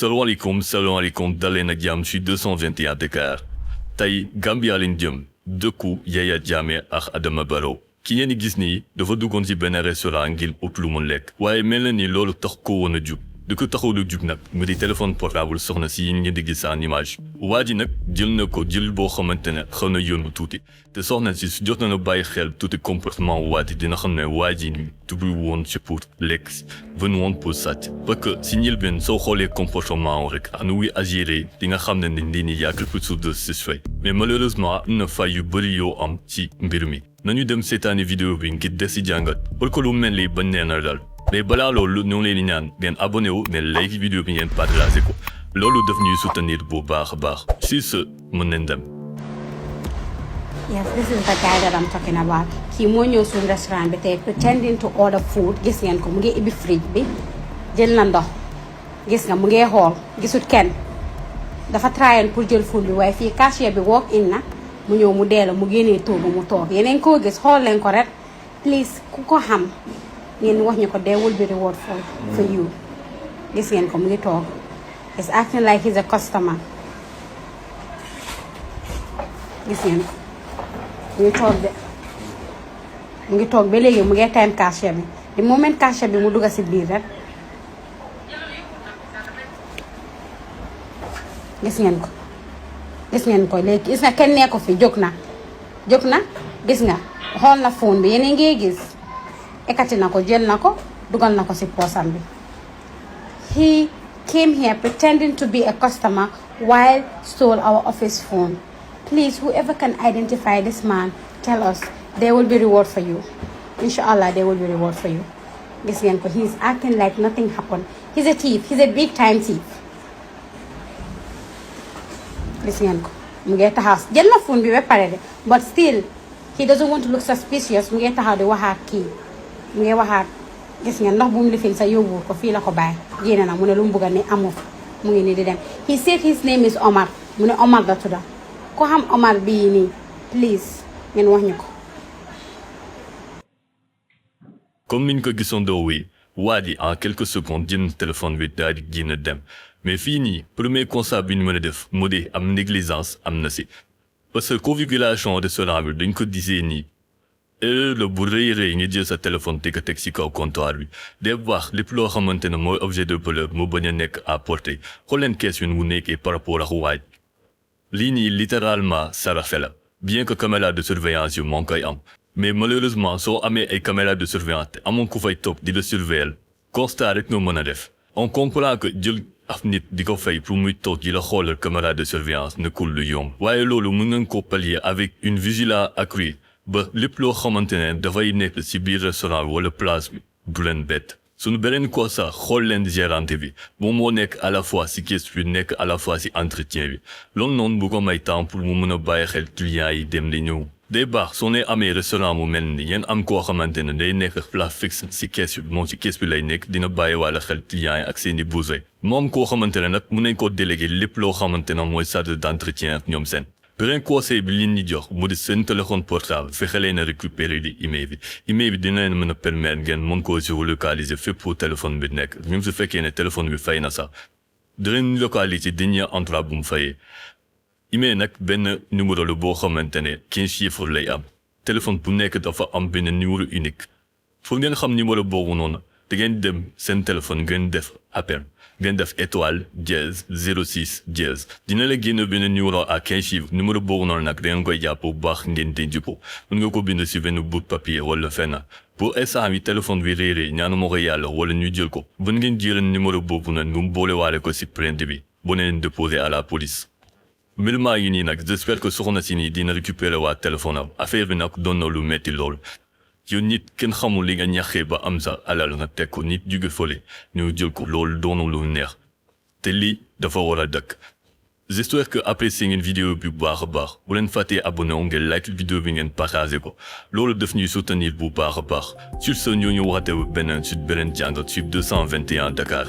salaamaaleykum daleen ak jàmm ci 221 Dakar tey Gambia leen jëm dëkku Yaya Jammeh ak Adama Barrow ki ngeen di gis nii dafa duggoon ci benn restaurant ngir ut lu mu lekk waaye mel na ni loolu tax ko woon a jug di ko taxaw lu jug nag mu di téléphone portable soxna si yéen ngeen di gis en image waa ji nag jël na ko jël boo xamante ne xaw na yónnu tuuti te soxna si su jot na bàyyi xel tuuti comportement waa ji dina xam ne waa ji ni tubi woon ci pour lekk si venu woon pour sàcc parce que si njëlbeen soo xoolee comportement rek ak nu muy agiré di nga xam ne ni lii nii y a quelque chose de suspect mais malheureusement am na fay yu bëri yoo am ci mbir mi nañu dem seetaani vidéo bi ngir des si jàngat pour que lu mel ni bañ nee na dal mais balaa loolu ñoo ngi leen di ñaan ngeen abonné wu ne like vidéo bi ngeen partagé ko loolu daf ñuy soutenir bu baax a baax sur ce mën nañ dem. Yes, this is the guy that I'm talking about. Kii moo ñëw suñu restaurant bi tey pretending to order food gis ngeen ko mu ngi ibbi fridge bi jël na ndox gis nga mu ngi xool gisut kenn dafa tryon pour jël food bi waaye fii cashier bi walk in na mu ñëw mu dee la mu génnee toogu mu toog yeneen koo gis xool leen ko rek please ku ko xam ngeen wax ñu ko there will be reward for you gis ngeen ko mu ngi toog it's acting like he's a customer gis ngeen ko mu ngi toog ba léegi mu ngi time cashier bi di moment cashier bi mu dugg si biir rek gis ngeen ko léegi gis nga kenn nee ko fi jóg na gis nga xool na phone bi yeneen ngay gis ekati na ko jël na ko dugal na ko si poosam bi he came here pretending to be a customer while stole our office phone. Please, whoever can identify this man, tell us. There will be reward for you. Inshallah, there will be reward for you. Gis ngeen ko, he's acting like nothing happened. He's a thief. He's a big time thief. Gis ngeen ko, mu ngi taxaw jël na phone bi ba pare de, but still he doesn't want to look suspicious. Mu ngi taxaw di waxaat kii mu ngi waxaat gis ngeen ndox bu mu lifin sa yóbbu ko fii la ko bàyyi génne na mu ne lu mu bëgg ni amu mu ngi nii di dem. He said his name is Omar. Mu ne Omar la tudda ko xam Omar bii nii please ngeen wax ñu ko. comme niñ ko gisandoo wi waa ji en quelques secondes jël téléphone bi daal di génn dem mais fii nii premier constat bi ñu mën a def mu di am négligence am na si parce que configuration restaurant bi dañ ko disee nii erreur la bu rëy nga jël sa téléphone te ko teg si kaw comptoir bi day baax lépp loo xamante ne mooy objet de valeur mu bañ a nekk à portée xool leen question mu nekkee par rapport ak waaj lii nii littéralement saraxe la bien que caméra de surveillance yu moo ngi koy am mais malheureusement soo amee ay caméra de surveillance te amoon ku fay topp di la surveiller constat rek nga mën a def on comprend que jël af nit di ko fay pour muy toog di la xoolal caméra de surveillance nekkul lu yomb waaye loolu mën nañ ko pallier avec une vigilance accrue ba lépp loo xamante ne dafay nekk ci biir restaurant bi wala place bi du leen bett suñu beneen constat xool leen gérante bi moom moo nekk à la fois ci caisse bi nekk à la fois ci entretien bi loolu noonu bu ko may temps pour mu mën a bàyyi xel clients yi dem di ñëw day baax soo nee amee restaurant mu mel ni yéen am koo xamante ne day nekk place fixe ci caisse bi moom ci caisse bi lay nekk dina bàyyi wala xel clients yi ak seeni besoin moom koo xamante ne nag mun nañ koo délégué lépp loo xamante ne mooy charge d'entretien ak ñoom seen beneen conseil bi li ñu jox mu di seen téléphone portable fexe leen a récupérer di email bi dina leen mën a permettre ngeen mën koo géolocaliser fépp pour téléphone bi nekk même su fekkee ne téléphone bi fay na sax dinañ localiser dernier endroit bu mu fayee email nag benn numéro la boo xamante ne 15 chiffres lay am téléphone bu nekk dafa am benn numéro unique pour ngeen xam numéro boobu noonu da ngeen dem seen téléphone ngeen def appel ngeen def étoile dièse 06 dièse dina la génn benn numéro à 15 chiffres numéro boobu noonu nag da ngeen koy jàpp bu baax ngeen denc ko mën nga ko bind si benn bout papier wala fenn pour instant bi téléphone bi réeré ñaanuma ko yàlla wala ñu jël ko bu ngeen jëlee numéro boobu noonu nga boole waale ko si plainte bi bu neen déposé à la police. mbir maa ngi nii nag j'espère que soxna si nii dina récupérer waa téléphone am affaire bi nag doon na lu metti lool. yow nit kenn xamul li nga ñaxee ba am sa alal nga teg ko nit jóge fële ñu jël ko loolu doonu lu neex te lii dafa war a dëkk j'espère que apprécié ngeen vidéo bi bu baax a baax bu leen fàttee abonné wu ngeen like vidéo bi ngeen partagé ko loolu daf ñuy soutenir bu baax a baax sur ce ñoo ñu waxate beneen sur beneen jàngat sur 221 Dakar